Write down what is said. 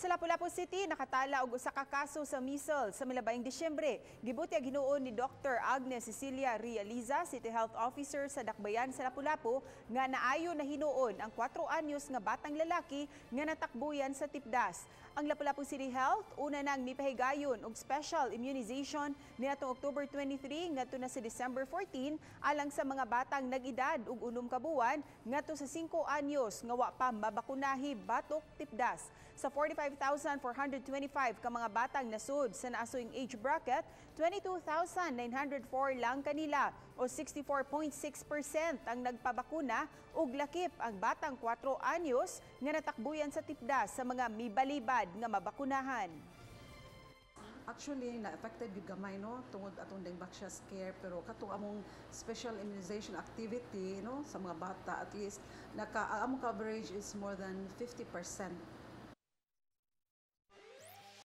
Sa Lapu-Lapu City, nakatala og usa ka kaso sa measles sa milabayng Disyembre. Gibutyag hinuon ni Dr. Agnes Cecilia Realiza, City Health Officer sa Dakbayan sa Lapu-Lapu, nga naayo na hinuon ang 4 anyos nga batang lalaki nga natakbuyan sa tipdas. Ang Lapu-Lapu City Health una nang mipahigayon og special immunization niadtong October 23 ngadto na sa December 14 alang sa mga batang nag-edad og 6 ka buwan ngadto sa 5 anyos nga wa pa mabakunahi batok tipdas. Sa 45,425 ka mga batang nasud sa naasoyng age bracket, 22,904 lang kanila o 64.6% ang nagpabakuna ug lakip ang batang 4 anyos nga natakbuyan sa tipdas sa mga mibalibad nga mabakunahan. Actually, na-affected gyud gamay, no, tungod atong Dengvaxia scare, pero katong among special immunization activity, no, sa mga bata, at least naka ang among coverage is more than 50%.